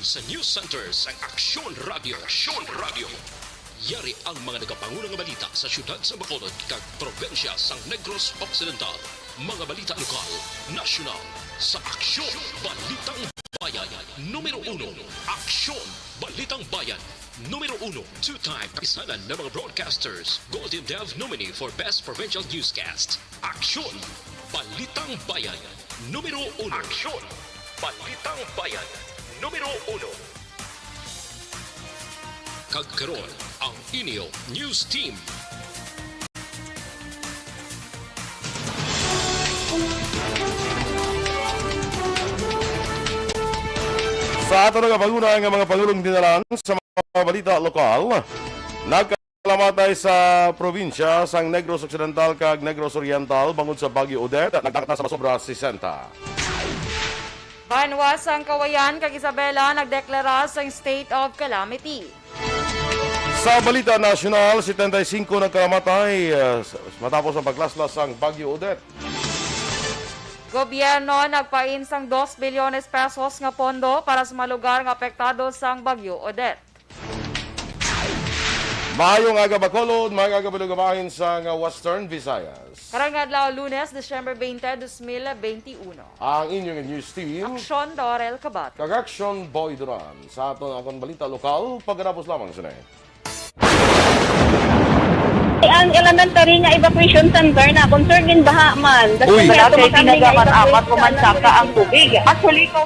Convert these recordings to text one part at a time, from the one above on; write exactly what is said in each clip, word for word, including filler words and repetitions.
Sa News Center sang Aksyon Radio. Aksyon Radio. Yari ang mga nagapanguna nga balita sa siyudad sa Bacolod kag probinsya sang Negros Occidental. Mga balita lokal, nasyonal, sa Aksyon Balitang Bayan. Numero uno, Aksyon Balitang Bayan. Numero uno, two-time kapisanan ng mga broadcasters, Golden Dove nominee for Best Provincial Newscast. Aksyon Balitang Bayan. Numero uno. Aksyon Balitang Bayan. Numero uno. Kag karon, ang inyo news team. Sa ato nagapanguna nga mga pangulong dinalan sa mga balita lokal, nagkalamatay sa probinsya sang Negros Occidental kag Negros Oriental bangod sa Bagyo Odette, nagdagat na sa masobra sesenta. Banwa sang Cauayan kag Isabela nagdeklara sang state of calamity. Sa balita nasyonal, setenta y cinco nagkalamatay, uh, s- matapos ang paglaslas sang Bagyo Odette. Gobyerno nagpain sang dos bilyones pesos nga pondo para sa mga lugar nga apektado sang Bagyo Odette. Maayong aga, Bacolod, maayong aga, Balugabahin sang Western Visayas. Karong adlaw, Lunes, December twenty, dos mil benti uno. Ang inyong news team, Aksyon Dorel Kabat. Kag Aksyon Boy Duran. Sa aton akong balita lokal, pagkatapos lamang sini. Ang elementary nga evacuation center na concern in baha man. Uy. Wala kay ginagamat-amat ko man saka ang tubig. Actually, ko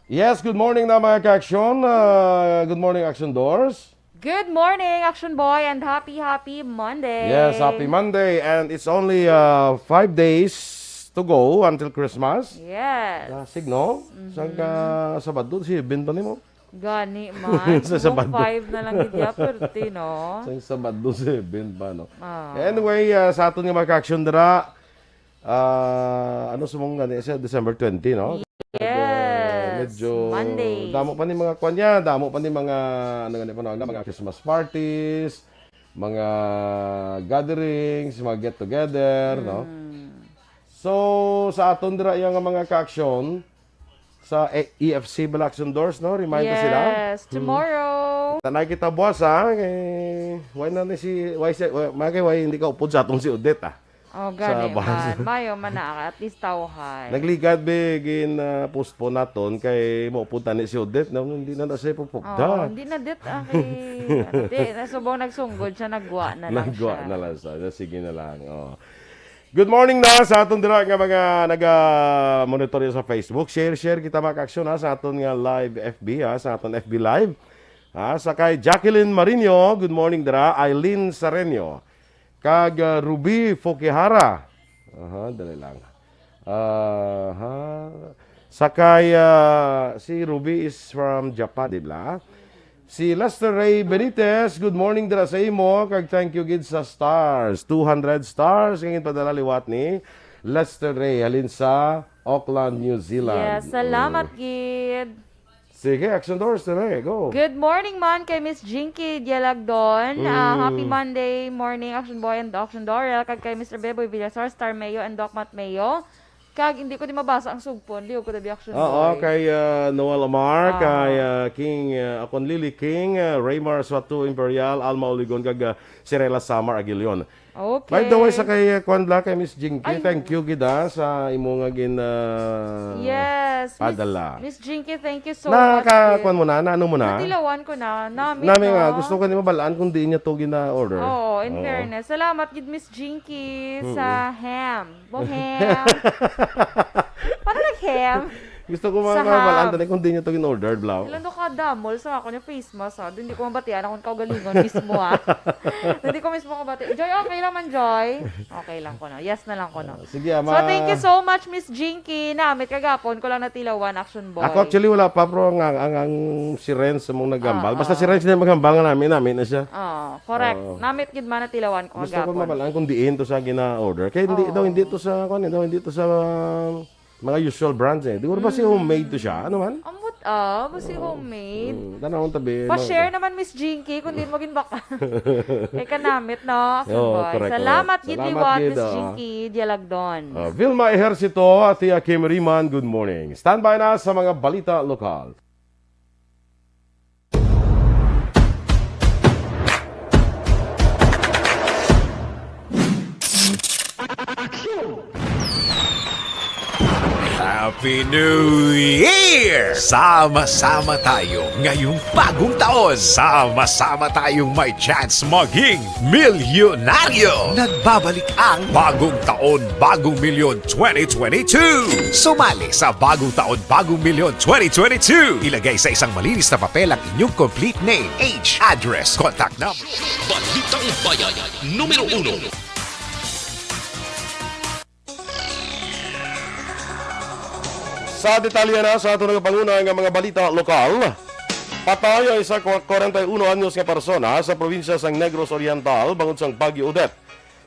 Yes, good morning na mga ka-aksyon. Ah, good morning, Action Doors. Good morning, Action Boy, and happy, happy Monday. Yes, happy Monday. And it's only uh, five days to go until Christmas. Yes. Dasig, no? Mhm. Sang ka Sabado, si Ben pa nimo? Gani man. Sa Sabado. Five na lang gid ya, perti, no? Sang Sabado, si Ben pa, no? Ah. Anyway, uh, sa aton nga mga ka-aksyon dira, Ah, ano sumong gani siya? December twenty, no? Yes. Medyo Monday. Damo pa ni mga kwan niya, damo pa ni mga, ano gani pa na, mga Christmas parties, mga gatherings, mga get-together, no? Mm. So, sa aton dira yung mga ka-aksyon, sa E- E F C Balaction Doors, no? Remind ta sila. Yes, Hmm. Tomorrow. Tanay kita buwas, ha? Kay, why na ni si, why si, why, mga kay, why hindi ka upod sa atong si Odette, ah? Oh, Sa gani bus. Man. Mayo man na, at least tawhay. Nagligad, be, gin, ah, postpone naton kay maupod tani si Odette, no? Hindi na na siya Oh, pupugda. Hindi na dit, ah, kay, ano, di, nasubong nagsunggod siya, nagwa na lang Nagwa siya. Na lang siya. Na, sige na lang, oh. Good morning na sa aton dira nga mga naga-monitor sa Facebook. Share, share kita, mga ka-aksyon, ha, sa aton nga live F B, ha, sa aton F B live. Ha, sa kay Jacqueline Marino, good morning dira. Eileen Sareño. Kag, uh, Ruby Fukihara. Aha, dali lang. Aha. Sa kay, uh, si Ruby is from Japan, di ba? Si Lester Ray Benitez, good morning dira sa imo, kag thank you gid sa stars. Two hundred stars nga ginpadala liwat ni Lester Ray, halin sa Auckland, New Zealand. Yes, salamat Mm. gid. Sige, Action Doors, dali, go. Good morning man kay Miss Jinky Dialagdon. Ah, Mm. Happy Monday morning, Action Boy and Action Dorel. Kag kay Mister Beboy Villasor, Star Mayo and Doc Matt Mayo. Kag hindi ko di mabasa ang sugpon. Liog ko tabi, Action Oo, Boy. Kay, ah, Noel Amar, Aha. Kay, ah, King, ah, Akon Lily King, ah, Raymar Suato Imperial, Alma Oligon, kag, ah, Sirela Samar Aguilion. Okay. By the way, sa kay, uh, kwan bla, kay Miss Jinky, Ay. Thank you gid, ah, sa imo nga gin, uh, Yes, Miss, padala. Miss Jinky, thank you so much Nakaka-, gid. Kwan mo na, naano mo na? Natilawan ko na. Nami Nami nga, na. Gusto ko ni mabalaan kung diin niya to gina-order. Oo, in Oo. Fairness. Salamat gid, Miss Jinky, Mm-mm. Sa ham. Mo ham. Paano nag-ham? Gusto ko Sa mga ham. Mabalaan tani kung di niyo to in-order, Blau. Ilan do ka damol sa ako niya face mask, ha? Hindi ko mabatian akong kaugalingon mismo, ha? Hindi ko mismo kabati. Joy, okay lang man, Joy. Okay lang ko, no? Yes na lang ko, no? Ah, sige, So, ama. Thank you so much, Miss Jinky. Namit kagapon ko lang natilawan, Action Boy. Ako, actually, wala pa, pero ang, ang, ang si Renz mong naghambal. Ah, Basta ah. Si Renz na yung maghambal nga namin, namin na siya. Ah, correct. Oo. Namit gid man natilawan ko Gusto ko kagapon. Mabalaan kung diin to sa gina-order. Kaya hindi, Oo. Daw, hindi to sa, kung ano, daw, hindi to sa mga usual brands eh. Di ko ba si Mm. Homemade to siya? Ano man? Ambot, Ah, mo si homemade. Mm, tanawon tabi, Pa-share naman, Miss Jinky, kung di mo ginbaka. Kay kanamit, no? Action Oo, boy. Correct, Salamat correct. gid Salamat liwat, gid, Miss ah. Jinky Dialagdon. Ah, Vilma Ejercito, Tia Kim Riman, good morning. Standby na sa mga balita lokal. Happy New Year! Sama-sama tayo ngayong bagong taon. Sama-sama tayong may chance maging milyonaryo. Nagbabalik ang bagong taon, bagong milyon twenty twenty-two. Sumali sa bagong taon, bagong milyon twenty twenty-two. Ilagay sa isang malinis na papel ang inyong complete name, age, address, contact number. Balitang Bayan, numero uno. Sa detalye na sa aton nagapanguna nga mga balita lokal, patay ang isa ka kwarenta y uno anyos nga persona sa probinsya sang Negros Oriental bangod sang Bagyo Odette.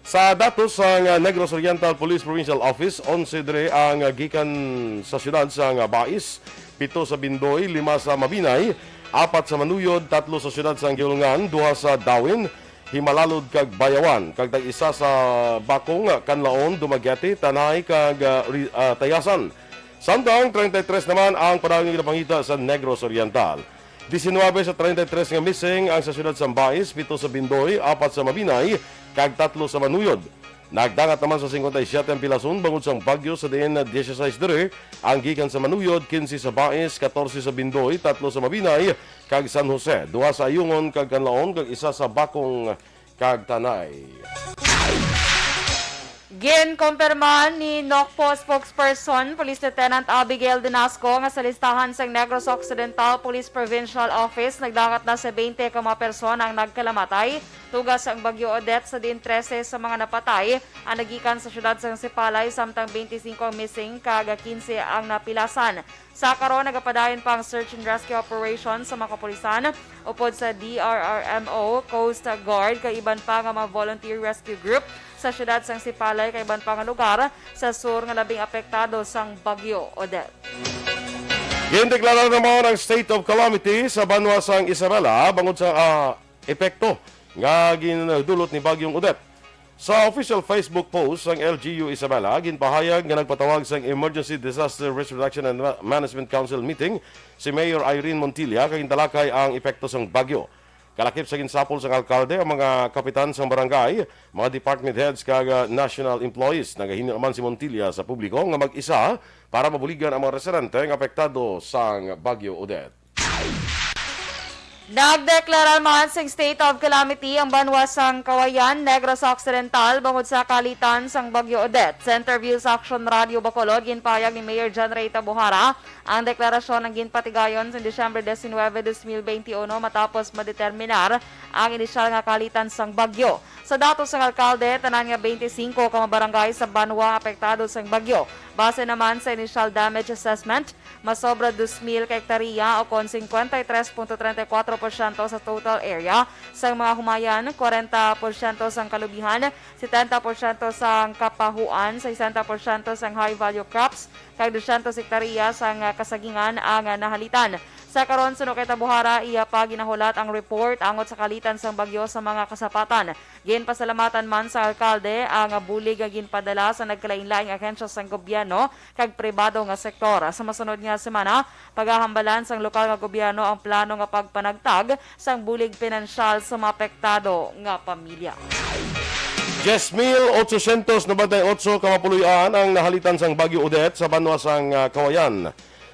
Sa datos sang, ah, Negros Oriental Police Provincial Office, onse diri ang, ah, gikan sa siyudad sang, ah, Bais, pito sa Bindoy, lima sa Mabinay, apat sa Manuyod, tatlo sa siyudad sang Guiulngan, duha sa Dawin, Himalalod kag Bayawan, kag tag-isa sa Bacong, Canlaon, Dumaguete, Tanay, kag, ah, Ri-, ah, Tayasan. Samtang treinta y tres naman ang padayon nga ginapangita sa Negros Oriental. Diecinuebe sa treinta y tres nga missing ang sa siyudad sang Bais, pito sa Bindoy, apat sa Mabinay, kag tatlo sa Manuyod. Nagdangat naman sa cincuenta y siete ang pilason bangod sang bagyo, sa diin dieciséis diri ang gikan sa Manuyod, quince sa Bais, catorce sa Bindoy, tatlo sa Mabinay, kag San Jose, duha sa Ayungon kag Canlaon, kag isa sa Bacong kag Tanay. Ginkumpirma ni NOCPO spokesperson, Police Lieutenant Abigail Dinasco, nga sa listahan sang Negros Occidental Police Provincial Office, nagdangat na sa twenty ka mga persona ang nagkalamatay tuga sang Bagyo Odette, sa diin trese sa mga napatay ang nagikan sa siyudad sang Sipalay, samtang twenty-cinco ang missing kag quince ang napilasan. Sa karon, nagapadayon pa ang search and rescue operation sa mga kapulisan upod sa D R R M O, Coast Guard, kag iban pa nga mga volunteer rescue group sa siyudad sang Sipalay kag iban pa nga lugar sa sur nga labing apektado sang Bagyo Odette. Gindeklara naman ang state of calamity sa banwa sang Isabela bangod sa, ah, epekto nga gindulot ni Bagyong Odette. Sa official Facebook post sang L G U Isabela, ginpahayag nga nagpatawag sang Emergency Disaster Risk Reduction and Ma-, Management Council meeting si Mayor Irene Montilla kag gintalakay ang epekto sang bagyo. Kalakip sa ginsapol sang alkalde, ang mga kapitan sang barangay, mga department heads kag, ah, national employees, nagahinyo naman si Montilla sa publiko nga mag-isa para mabuligan ang mga residente nga apektado sang Bagyo Odette. Nagdeklara man sing state of calamity ang banwa sang Cauayan, Negros Occidental, bangod sa kalitan sang Bagyo Odette. Sa interview sa Action Radio Bacolod, ginpahayag ni Mayor John Ray Tabuhara ang deklarasyon ang ginpatigayon sa Disyembre diecinuebe, dos mil beintiuno, matapos madeterminar ang inisyal nga kalitan sang bagyo. Sa datos sang alkalde, tanan nga twenty-cinco ka mga barangay sa banwa apektado sang bagyo. Base naman sa initial damage assessment, masobra dos mil ka hektarya, o kon cincuenta y tres punto treinta y cuatro por ciento sa total area sang mga humayan, kwarenta por ciento sang kalubihan, setenta por ciento sang kapahuan, sesenta por ciento sang high value crops, kag dosyentos hektarya sang, ah, kasagingan ang, ah, nahalitan. Sa karon, suno kay Tabuhara, iya pa ginahulat ang report angot sa kalitan sang bagyo sa mga kasapatan. Ginpasalamatan man sa alkalde ang bulig nga ginpadala sa nagkalainlaing ahensya sang gobyerno kag pribado nga sektor. Sa masunod nga semana, pagahambalan sang lokal nga gobyerno ang plano nga pagpanagtag sang bulig pinansyal sa mga apektado nga pamilya. Diyes mil otsosyentos nobenta y otso ka mapuloy-an ang nahalitan sang Bagyo Odette sa banwa sang, ah, Cauayan.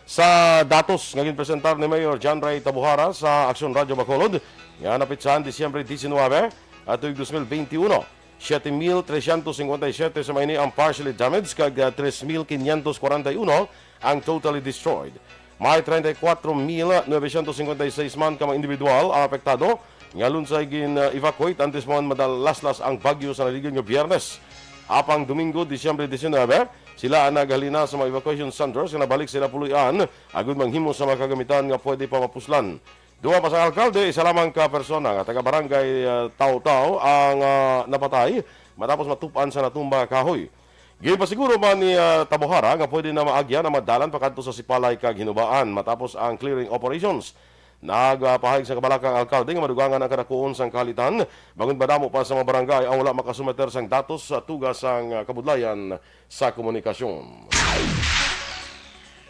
Sa datos nga ginpresentar ni Mayor John Ray Tabuhara sa Aksyon Radyo Bacolod, nga napitsahan Disyembre diecinuebe, ah, tuig dos mil beintiuno, siete mil trescientos cincuenta y siete sa maini ang partially damaged, kag, ah, tres mil quinientos cuarenta y uno ang totally destroyed. May treinta y cuatro mil novecientos cincuenta y seis man ka mga individual ang apektado nga lunsay gin-evacuate antes man madalaslas ang bagyo sa naligikan nga Biyernes. Apang Domingo, Disyembre diecinuebe, sila ang naghalina sa mga evacuation centers nga nabalik sa ila puloy-an agud manghimo sa mga kagamitan nga pwede pa mapuslan. Duha pa sa alkalde, isa lamang ka persona nga taga Barangay, ah, Taw-Taw ang, ah, napatay matapos matup-an sa natumba nga kahoy. Ginpasiguro man ni, ah, Tabohara nga pwede na maagyan ang mga dalan pakadto sa Sipalay kag Hinubaan matapos ang clearing operations. Nagpahayag sa kabalaka ang alkalde nga madugangan ang kadakuon sang kahalitan, bangod madamo pa sa mga barangay ang wala makasumeter sang datos sa tuga sang, ah, kabudlayan sa komunikasyon.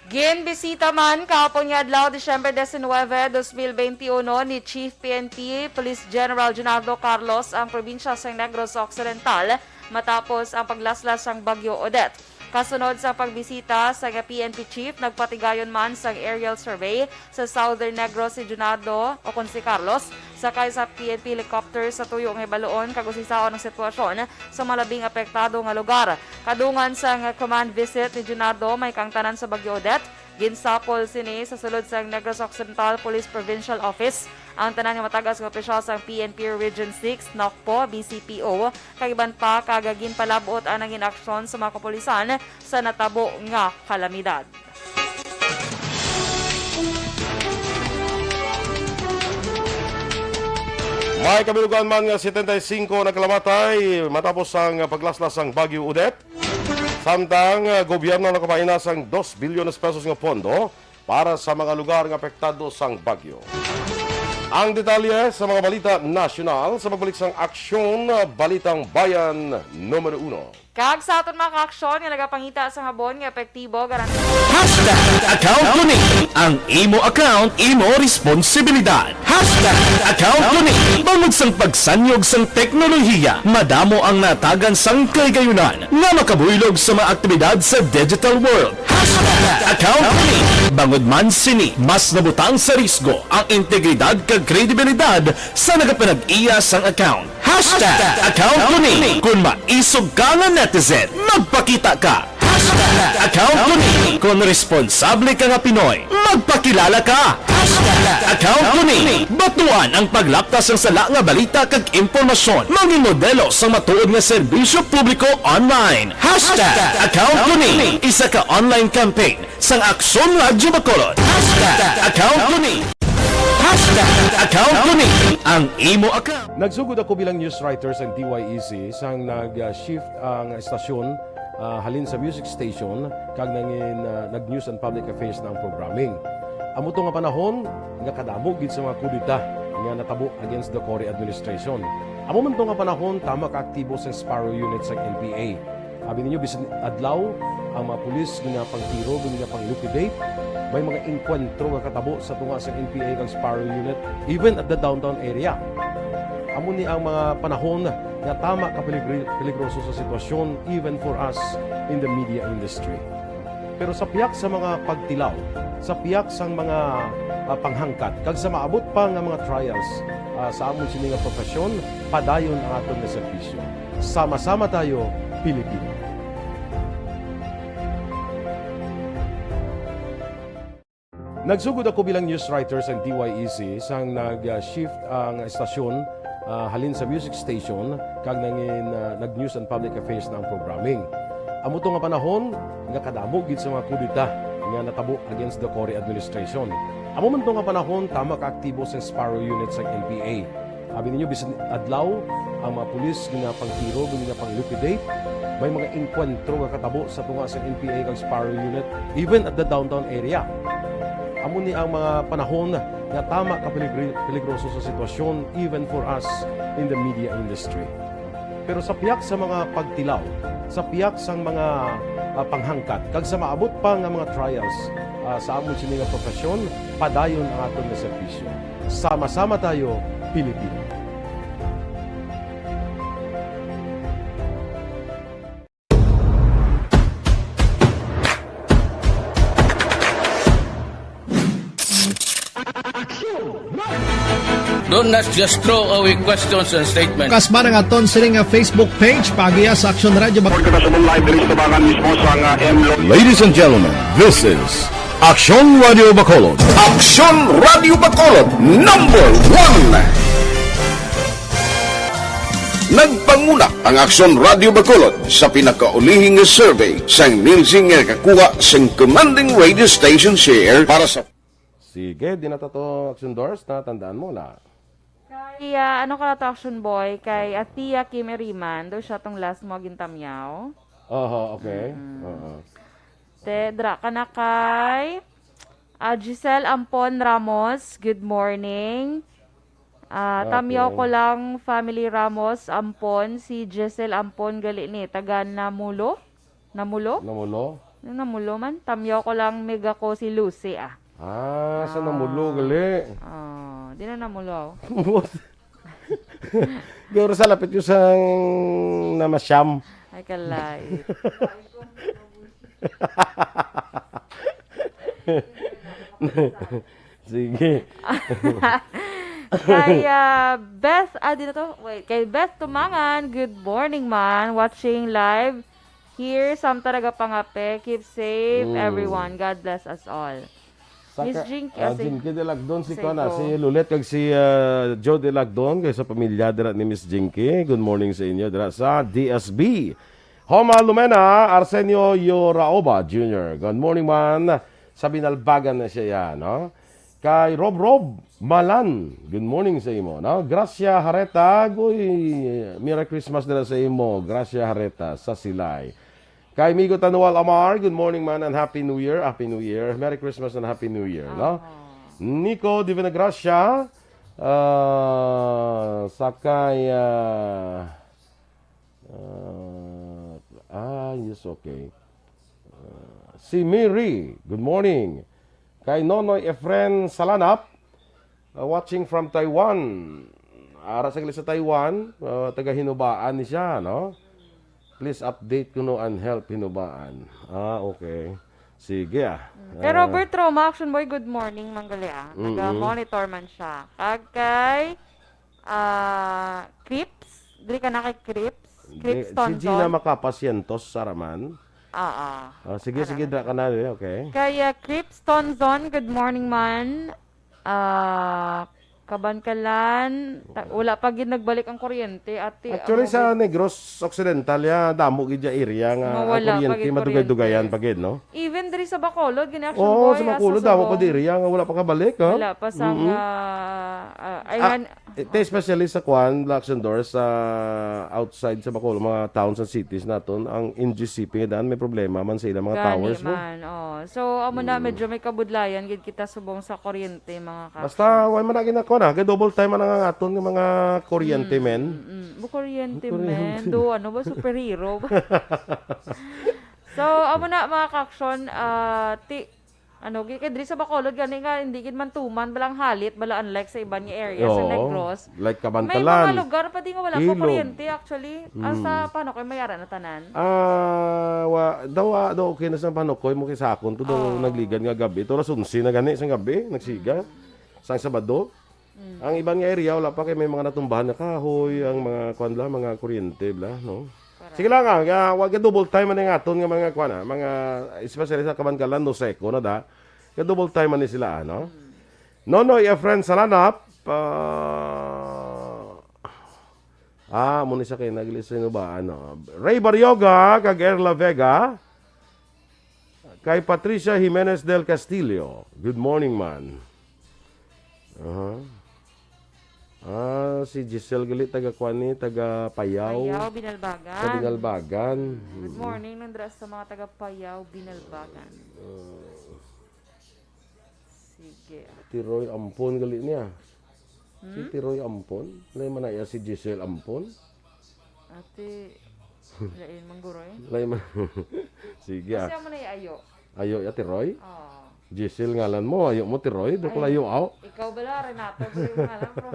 Ginbisita man kahapon nga adlaw, Disyembre diecinueve, dos mil veintiuno, ni Chief P N P Police General Junardo Carlos ang probinsya sang Negros Occidental matapos ang paglaslas sang Bagyo Odette. Kasunod sa pagbisita sa P N P chief, nagpatigayon man sang aerial survey sa Southern Negros si Junardo, o kon si Carlos, sakay sa P N P helicopter sa tuyo nga hibaluon kag usisaon ang sitwasyon sa mga labing apektado nga lugar. Kadungan sang command visit ni Junardo, may kaangtanan sa Bagyo Odette. Ginsapol sini sa sulod sang Negros Occidental Police Provincial Office ang tanan nga matagas nga opisyal sang P N P Region six, NOCPO, B C P O, kag iban pa, kag ginpalab-ot ang nangin aksyon sa mga kapulisan sa natabo nga kalamidad. May kabilugan man nga setenta y cinco nagkalamatay matapos ang paglaslas sang Bagyo Odette. Samtang, ah, gobyerno nakapaina sang dos bilyones pesos nga pondo para sa mga lugar nga apektado sang bagyo. Ang detalye sa mga balita nasyonal sa pagbalik sang Aksyon, ah, Balitang Bayan numero uno. Kag sa aton mga kaaksyon nga nagapangita sa habon nga epektibo, garanti. Hashtag account ko ni. Ang imo account, imo responsibilidad. Hashtag account ko ni. Bangod sang pagsanyog sang teknolohiya, madamo ang natagan sang kaligayunan nga makabuylog sa mga aktibidad sa digital world. Hashtag account ko ni. Bangod man sini, mas nabutang sa risgo ang integridad kag kredibilidad sa nagapanag-iya sang account. Hashtag account ko ni. Kon maisog ka nga netizen, magpakita ka. Hashtag account ko ni. Kon responsable ka nga Pinoy, magpakilala ka. Hashtag account ko ni. Batuan ang paglapta sang sala nga balita kag impormasyon. Mangin modelo sang matuod nga serbisyo publiko online. Hashtag account ko ni. Isa ka online campaign sang Aksyon Radyo Bacolod. Hashtag account ko ni. Hashtag account ko ni. Ang imo account. Nagsugod ako bilang news writer sang D Y E C sang nag-shift ang estasyon, ah, halin sa music station kag nangin, ah, nag-news and public affairs na ang programming. Amo to nga panahon nga kadamo gid sa mga kudeta nga natabo against the Cory administration. Amo man to nga panahon tama ka aktibo sa Sparrow Unit sang N P A. Abi ninyo, bisan adlaw, ang mga pulis ginapangtiro, ginapang-liquidate. May mga engkwentro nga katabo sa tunga sa N P A kag Sparrow Unit, even at the downtown area. Amo ni ang mga panahon nga tama ka peligri-, peligroso sa sitwasyon, even for us in the media industry. Pero sa pihak sa mga pagtilaw, sa pihak sang mga, ah, panghangkat, kag sa maabot pa nga mga trials, ah, sa amon sini nga profesyon, padayon ang aton nga serbisyo. Sama-sama tayo, Pilipino. Nagsugod ako bilang news writer sang D Y E C sang nag-shift ang estasyon, ah, halin sa music station kag nangin, ah, nag-news and public affairs na ang programming. Amo to nga panahon nga kadamo gid sa mga kudeta nga natabo against the Cory administration. Amo man to nga panahon tama ka aktibo sang Sparrow Unit sang N P A. Abi ninyo, bisan adlaw, ang mga pulis ginapangtiro, ginapang-liquidate. May mga engkwentro nga katabo sa tunga sa N P A kag Sparrow Unit, even at the downtown area. Amo ni ang mga panahon nga tama ka peligri-, peligroso sa sitwasyon, even for us in the media industry. Pero sa pihak sa mga pagtilaw, sa pihak sang mga, ah, panghangkat, kag sa maabot pa nga mga trials, ah, sa amon sini nga profesyon, padayon ang aton nga serbisyo. Sama-sama tayo, Pilipino. Don't not just throw away questions and statements. Kasba na nga aton sini nga Facebook page, paagiya sa Aksyon Radyo Bac- Report kita sa live diri sa tabangan mismo sa nga M Lo- Ladies and gentlemen, this is Aksyon Radio Bacolod. Aksyon Radio Bacolod, number one. Nagpanguna ang Aksyon Radio Bacolod sa pinakaulihi nga survey sang Nielsen nga nakakuha sang commanding radio station share para sa Sige, di na ta to Action Doors, natandaan mo na. Kay, ah, ano ka na to, Action Boy? Kay Atia Kim Eriman, daw siya tong last mo gintamyaw. Oho, okay. Mm-mm. Oo. Te, dra ka na kay, ah, Giselle Ampon Ramos, good morning. Ah, okay. Tamyaw ko lang, family Ramos Ampon, si Giselle Ampon gali ni, taga Namulo? Namulo? Namulo? Ano, Namulo man? Tamyaw ko lang, mig ako si Lucy, ah. Ah, sa Namulo, ah, gali. Oh, di na Namulo. Guro sa lapit ko sa namasyam. Ay, kalay. Sige. Kay, ah, Beth, ah, di na to. Wait, kay Beth Tumangan, good morning, man. Watching live here, Samta Nagapangape. Keep safe, mm, everyone. God bless us all. Sa Miss ka-, Jinky, ah, ah, si Jinky Delagdon, si Seiko. Kuan, ah, si Lulet kag si, ah, Joe Delagdon, kay sa pamilya dira ni Miss Jinky. Good morning sa inyo dira sa D S B. Homa Lumena, Arsenio Yoraoba Junior. Good morning, man. Sa Binalbagan na siya, no? Kay Rob Rob Malan, good morning sa imo, no? Gracia Hareta, goy, Merry Christmas dira sa imo, Gracia Hareta, sa Silay. Kay Migo Tanual Amar, good morning, man, and Happy New Year. Happy New Year. Merry Christmas and Happy New Year, no? Aha. Nico Divina Gracia, ah, sa kay, ah, ah, ah, yes, okay. Ah, si Mary, good morning. Kay Nonoy Efren Salanap, uh, watching from Taiwan. Ara sa gali sa Taiwan, uh, taga Hinubaan ni siya, no? Please update kuno and help Hinubaan. Ah, okay. Sige, ah. Mm. Kay, ah, Robert Roma, Action Boy, good morning, man gali, ah. Mm-mm. Naga-monitor man siya. Kag kay, ah, Crips, diri ka na kay Crips? Di, Crips si Tonton. Gina Macapa Cientos, saraman. Ah, ah. Ah, sige, sige, dra ka na, eh, okay. Kay, ah, Crips Tonzon, good morning, man. Ah, Kabankalan, ta-, wala pa gid nagbalik ang kuryente, ati. Actually, sa Negros Occidental, ya, damo gid ya area nga ang kuryente madugay-dugayan pa gid, no? Even diri sa Bacolod, gani, Action Boy, sa Bacolod, damo pa diri nga wala pa kabalik, ha? Wala pa sa nga, ah, ayan. Ito, especially sa kuan, Black Condor, sa outside sa Bacolod, mga towns and cities naton, ang N G C P nga daan may problema man sa ilang mga towers mo. Gani man, oh. So, amo na, medyo may kabudlayan gid kita subong sa kuryente, mga kaps. Basta, way man na gid na kuan, ah, kay double time man ang aton nga mga kuryente men. Mm, mm. Bu-, kuryente men. Do, ano ba, superhero ba? So, amo na, mga kaksyon, ah, ti-, ano, gi-, kay diri sa Bacolod gani nga, hindi gid man tuman, balang halit, bala, unlike sa iban nga area sa Negros. Oo, like Kabankalan. May mga lugar pa di nga wala pa kuryente, actually. Ang sa Panokoy, may ara na tanan. Ah, wa, daw, ah, daw okay na sa Panokoy mo kay sa akon to, daw nagligad nga gabi. To alas onse na gani sa gabi, nagsiga. Sang Sabado. Mm. Ang iban nga area, wala pa kay may mga natumbahan nga kahoy, ang mga kuan bla, mga kuryente bla, no? Correct. Sige lang, ah, nga, wa, ga double time man ang aton nga mga kuan, ah, mga, especially sa Kabankalan, no, seko na da. Ga double time man ni sila, ano? Mm. Nonoy Efren Salanap, ah, ah, mo ni sa kay nagli sa Hinubaan, no? Ray Barrioga, kag Erla Vega, kay Patricia Jimenez del Castillo. Good morning, man. Aha. Ah, si Giselle gali, taga kuan ni, taga Payao. Payao, Binalbagan. Sa Binalbagan. Good morning, nandra sa mga taga Payao, Binalbagan. Ah. Sige. Tiroy Ampon gali niya. Si Hmm? Tiroy Ampon? Lain man na iya si Giselle Ampon? Ate, lain man, guroy. Lain man. Sige, ah. Kasi amo na iya ayo. Ayo, ya, Tiroy? Oo. Giselle ngalan mo, ayo mo, Tiroy. Dako layo, aw. Ikaw bala, Renato, guroy, ngalan, bro.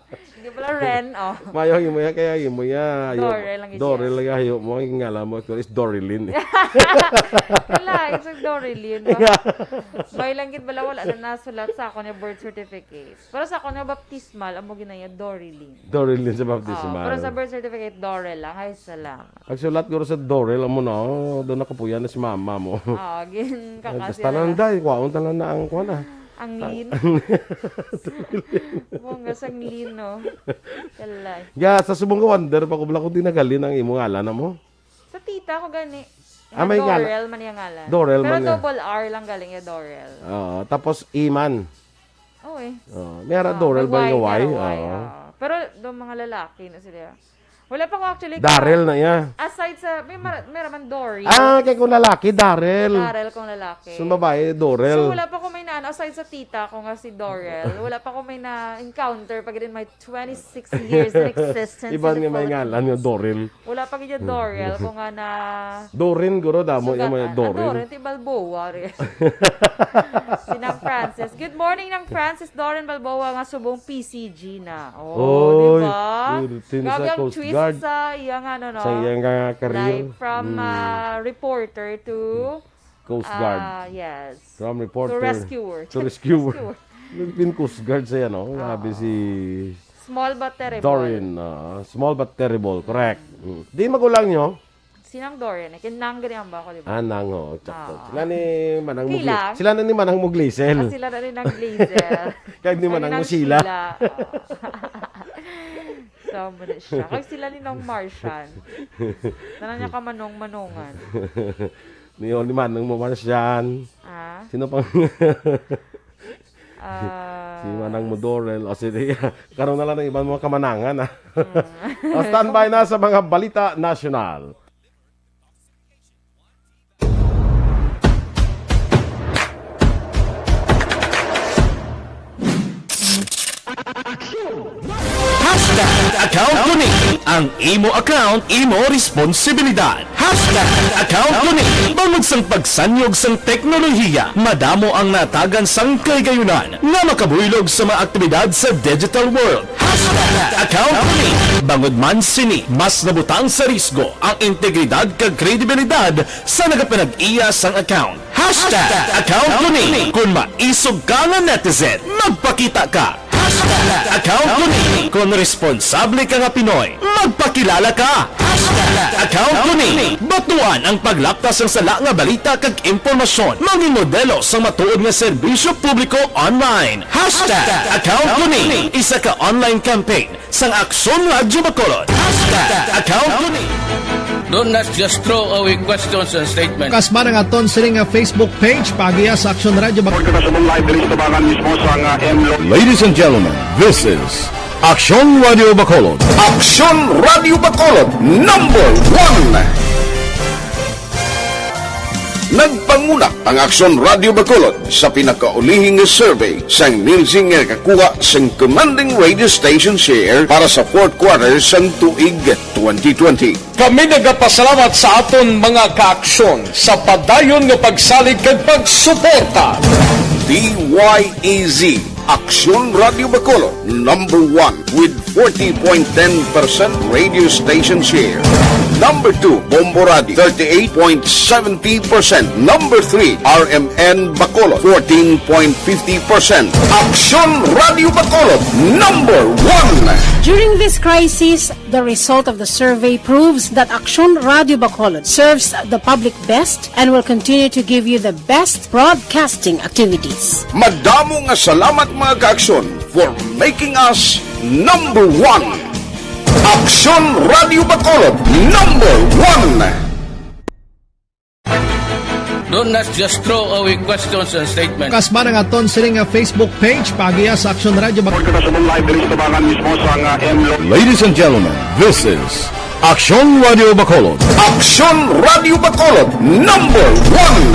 Hindi bala, Ren, oh. Mayo ang imo ya, kaya imo ya. Ayo, Dorel lang, Dorel lang, ayo mo, ang ngalan mo, actually, is Dorilyn. Wala, it's a Dorilyn. May lang gid bala, wala na nasulat sa akon nga birth certificate. Pero sa akon nga baptismal, amo ginaya Dorilyn. Dorilyn sa baptismal. Oo, pero sa birth certificate, Dorel lang. Ay, salamat. Pagsulat guro sa Dorel, amo na, oh, doon nakapuyan na si mama mo. Oo, gin-, kakasi na lang. Tanan, day, kwaon tanan na ang kuwan, ah. Ang lin. Mo nga sang lin, no? Kalay. Ya, sa subong ko, wonder pa ko, bala ko di nagalin ang imo ngalan, amo? Sa tita ko gani. Ah, may ngalan. Dorel man iya ngalan. Dorel man iya. Pero double R lang galing iya, Dorel. Oo, tapos Iman. Oo, eh. Oo, may ara Dorel ba nga Y? May ara Y, oo. Pero do mga lalaki na sila. Wala pa ko actually. Daryl na iya. Aside sa, may, mara, may raman Dory. Ah, kay kung lalaki, Daryl. Daryl kung lalaki. Sa babae, Dorel. So, wala pa ko may naan. Aside sa tita ko nga si Dorel, wala pa ko may na-encounter pag in my twenty-six years in existence Iban in the nga may Philippines. Ngalan nga Dorel. Wala pa gid Dorel ko nga na Dorin, guro, damo yung mga Sugat, ah, Dorin. Dorin, ti Balboa, re. Si Nang Francis. Good morning, Nang Francis. Dorin Balboa nga subong P C G na. Oh, Oy, di ba? Grabe ang Coast twist Guard. Sa iyang ano, no? Sa iyang, ah, career. Like, from, Mm. ah, reporter to, Coast Guard. Ah, yes. From reporter To rescuer. To rescuer. Rescuer. Nagpin Coast Guard siya, no? Grabe si Small but terrible. Dorin, ah, small but terrible, correct. Mm. Di magulang nyo? Si Nang Dorin, eh. Kay Nang gani ang bako, di ba? Ah, Nang, oh, tsakto. Ah. Sila ni Manang Mugli-, Kilang? Sila na ni Manang Muglisel. Ah, sila na ni Nang Glisel. Kag ni Kag ni Manang Nang Musila. Sheila. Ah. So, muna siya. Kag sila ni Nong Martian. Tanan niya ka manong-manongan. Ni, oh, ni Manang mo Martian. Ah? Sino pang Ah. Si Manang Modorel. O, sige. Karon na lang ang iban mga kamanangan, ah. Mm. O, standby na sa mga balita nasyonal. Hashtag account ko ni. Ang imo account, imo responsibilidad. Hashtag account ko ni. Bangod sang pagsanyog sang teknolohiya, madamo ang natagan sang kahigayunan nga makabuylog sa mga aktibidad sa digital world. Hashtag account ko ni. Bangod man sini, mas nabutang sa risgo ang integridad kag kredibilidad sa nagapanag-iya sang account. Hashtag account ko ni. Kung maisog ka nga netizen, magpakita ka. Hashtag account ko ni. Kung responsable ka nga Pinoy, magpakilala ka. Hashtag account ko ni. Batuan ang paglaptas sang sala nga balita kag impormasyon. Mangin modelo sang matuod nga serbisyo publiko online. Hashtag account ko ni. Isa ka online campaign sang Aksyon Radyo Bacolod. Hashtag account ko ni. Do not just throw away questions and statements. Kasma nga aton sini nga Facebook page, paagiha sa Aksyon Radyo Bacolod. Report kita sa live diri sa tubangan mismo sa nga M Lo- Ladies and gentlemen, this is Aksyon Radyo Bacolod. Aksyon Radyo Bacolod, number one. Nagpanguna ang Aksyon Radyo Bacolod sa pinakaulihing survey sang Nielsen nga nakakuha sang commanding radio station share para sa fourth quarter sang tuig twenty twenty. Kami nagapasalamat sa aton mga kaaksyon sa padayon nga pagsalig kag pagsuporta. D Y E Z, Aksyon Radyo Bacolod, number one with forty point ten percent radio station share. Number two, Bombo Radio, thirty-eight point seventy percent. Number three, R M N Bacolod, fourteen point fifty percent. Aksyon Radyo Bacolod, number one. During this crisis, the result of the survey proves that Aksyon Radyo Bacolod serves the public best and will continue to give you the best broadcasting activities. Madamo nga salamat, mga kaaksyon, for making us number one. Aksyon Radyo Bacolod, number one. Do not just throw away questions and statements. Kasma nga aton sini nga Facebook page, paagiha sa Aksyon Radyo Bacolod. Report kita sa live diri sa tubangan mismo sa nga M Lo- Ladies and gentlemen, this is Aksyon Radyo Bacolod. Aksyon Radyo Bacolod, number one.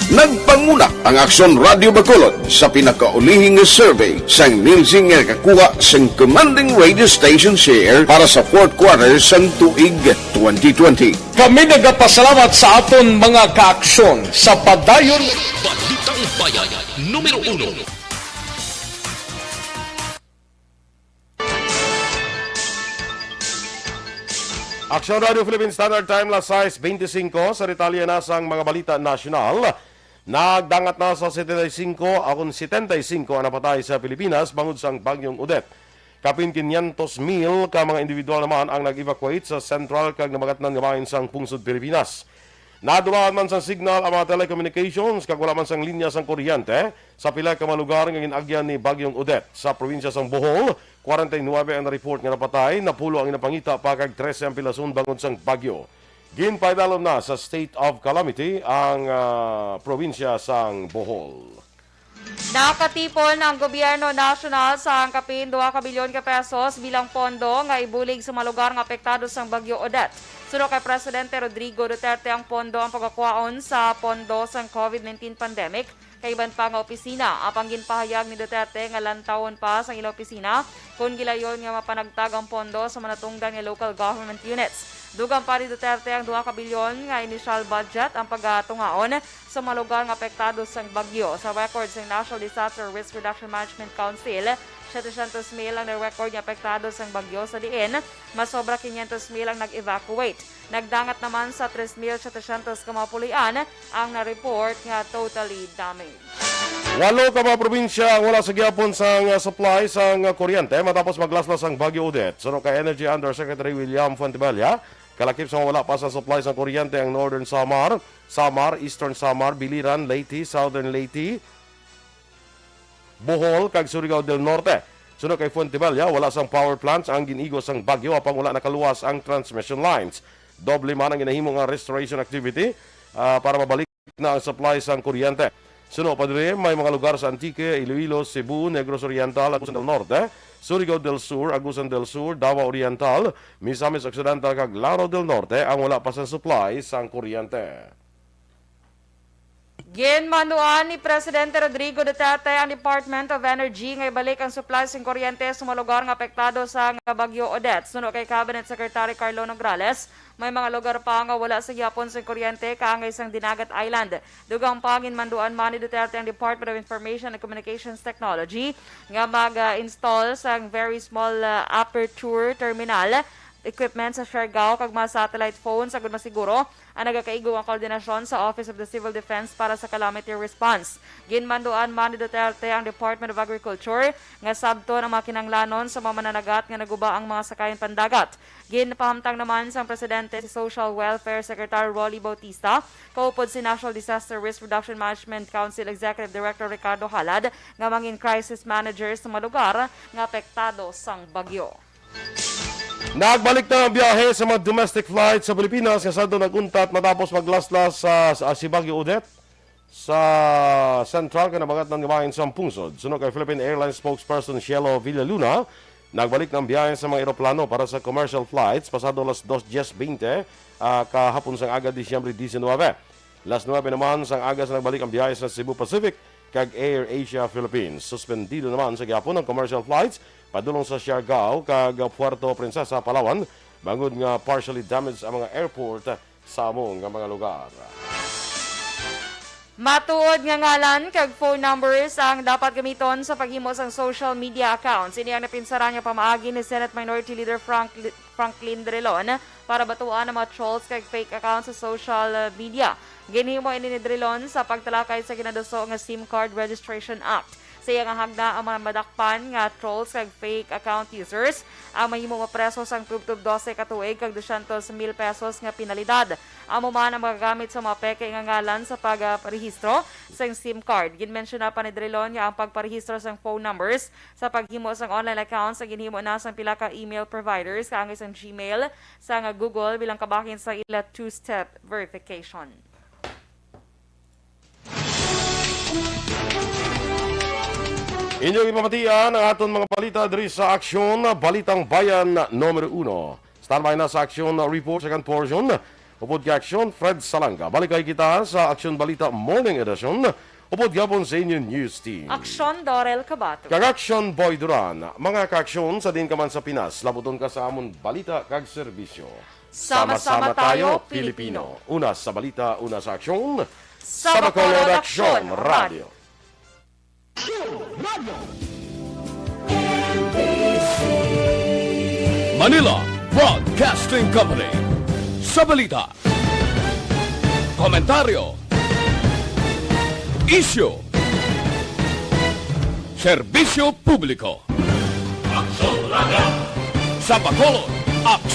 Nagpanguna ang Aksyon Radyo Bacolod sa pinakaulihing nga survey sang Nielsen nga nakakuha sang commanding radio station share para sa fourth quarter sang tuig twenty twenty. Kami nagapasalamat sa aton mga kaaksyon sa padayon. Balitang Bayan, numero uno. Aksyon Radio Philippine Standard Time, las sais beintisinko. Sa detalye na sang mga balita nasyonal, nagdangat na sa setenta y cinco akon setenta y cinco ang napatay sa Pilipinas bangod sang Bagyong Odette. Kapin quinientos mil ka mga individual naman ang nag-evacuate sa sentral kag namagatnan nga bahin sang pungsod Pilipinas. Nadulahan man sang signal ang mga telecommunications kag wala man sang linya sang kuryente sa pila ka mga lugar nga gin-agyan ni Bagyong Odette. Sa probinsya sang Bohol, kwarenta y nuebe ang na-report nga napatay, napulo ang ginapangita pa kag trese ang pilason bangod sang bagyo. Ginpaidalom na sa state of calamity ang, ah, probinsya sang Bohol. Nakatipon ang gobyerno nasyonal sang kapin dua ka bilyon ka pesos bilang pondo nga ibulig sa mga lugar nga apektado sang Bagyo Odette. Suno kay Presidente Rodrigo Duterte, ang pondo ang pagakwaon sa pondo sang covid nineteen pandemic kag iban pa nga opisina. Apang ginpahayag ni Duterte nga lantawon pa sang ila opisina kon gilayon nga mapanagtag ang pondo sa manatungdan nga local government units. Dugang pa ni Duterte, ang dua ka bilyon nga initial budget ang pagatungaon sa mga lugar nga apektado sang bagyo. Sa record sang National Disaster Risk Reduction Management Council, setecientos mil ang na-record nga apektado sang bagyo, sa diin mas sobra quinientos mil ang nag-evacuate. Nagdangat naman sa tres mil setecientos ka mga puloy-an ang na-report nga totally damaged. Walo ka mga probinsya ang wala sa gihapon sang, ah, supply sang, ah, kuryente matapos maglaslas ang Bagyo Odette. Suno kay Energy Undersecretary William Fuentebella, kalakip sa mga wala pa sa supply sang kuryente ang Northern Samar, Samar, Eastern Samar, Biliran, Leyte, Southern Leyte, Bohol, kag Surigao del Norte. Suno kay Fuentebella, wala sang power plants ang gin-igo sang bagyo, apang wala nakaluwas ang transmission lines. Doble man ang ginahimo nga restoration activity, ah, para mabalik na ang supply sang kuryente. Suno pa diri, may mga lugar sa Antique, Iloilo, Cebu, Negros Oriental, Agusan del Norte, Surigao del Sur, Agusan del Sur, Davao Oriental, Misamis Occidental, kag Lanao del Norte ang wala pa sa supply sang kuryente. Ginmanduan ni Presidente Rodrigo Duterte ang Department of Energy nga ibalik ang supply sing kuryente sa mga lugar nga apektado sang Bagyo Odette. Suno kay Cabinet Secretary Carlo Nograles, may mga lugar pa nga wala sa gihapon sing kuryente kaangay sang Dinagat Island. Dugang pa, ginmanduan man ni Duterte ang Department of Information and Communications Technology nga mag-install sang very small, ah, aperture terminal equipment sa Siargao kag mga satellite phones agud masiguro ang nagakaigo nga koordinasyon sa Office of the Civil Defense para sa calamity response. Ginmanduan man ni Duterte ang Department of Agriculture nga sabton ang mga kinahanglanon sa mga mananagat nga naguba ang mga sakayan pandagat. Ginpahamtang naman sang Presidente si Social Welfare Secretary Rolly Bautista, kaupod si National Disaster Risk Reduction Management Council Executive Director Ricardo Halad, nga mangin crisis manager sa mga lugar nga apektado sang bagyo. Nagbalik na ang biyahe sa mga domestic flight sa Pilipinas nga sadto nag-untat matapos maglaslas sa, sa, si Bagyo Odette sa sentral kag nabangat-an nga bahin sang pungsod. Suno kay Philippine Airlines spokesperson Cielo Villaluna, nagbalik na ang biyahe sa mga eroplano para sa commercial flights pasado alas dos diez veinte, ah, kahapon sang aga, Disyembre diecinuebe. Las nuebe naman sang aga sa nagbalik ang biyahe sa Cebu Pacific kag Air Asia Philippines. Suspendido naman sa gihapon ang commercial flights padulong sa Siargao kag Puerto Princesa, Palawan, bangod nga partially damaged ang mga airport sa amo nga mga lugar. Matuod nga ngalan kag phone numbers ang dapat gamiton sa paghimo sang social media accounts. Ini ang napinsaran nga pamaagi ni Senate Minority Leader Frank Franklin Drilon para batuan ang mga trolls kag fake accounts sa social, uh, media. Ginhimo ini ni Drilon sa pagtalakay sa ginaduso nga SIM Card Registration Act. Sa iya nga hagda, ang mga madakpan nga trolls kag fake account users ang mahimo mapreso sang tubtob dose ka tuig kag dosyentos mil pesos nga penalidad. Amo man ang magagamit sa mga peke nga ngalan sa pag, ah, rehistro sang SIM card. Ginmensyona pa ni Drilon nga ang pagparehistro sang phone numbers sa paghimo sang online accounts ang ginhimo na sang pila ka email providers, kaangay sang Gmail, sang Google, bilang kabahin sa ila two-step verification. Inyo gipamatian ang aton mga balita diri sa Aksyon, Balitang Bayan Numero Uno. Standby na sa Aksyon Report, second portion. Upod kay Aksyon, Fred Salanga. Balik kay kita sa Aksyon Balita Morning Edition. Upod gihapon sa inyo news team. Aksyon, Dorel Cabato. Kag Aksyon, Boy Duran. Mga kaaksyon, sa diin ka man sa Pinas, labuton ka sa amon balita kag serbisyo. Sama-sama tayo, Pilipino. Una sa balita, una sa aksyon. Sa Bacolod Aksyon Radio. Manila Broadcasting Company. Sa balita, komentaryo, isyu, serbisyo publiko. Aksyon Radio. Sa Bacolod, Aksyon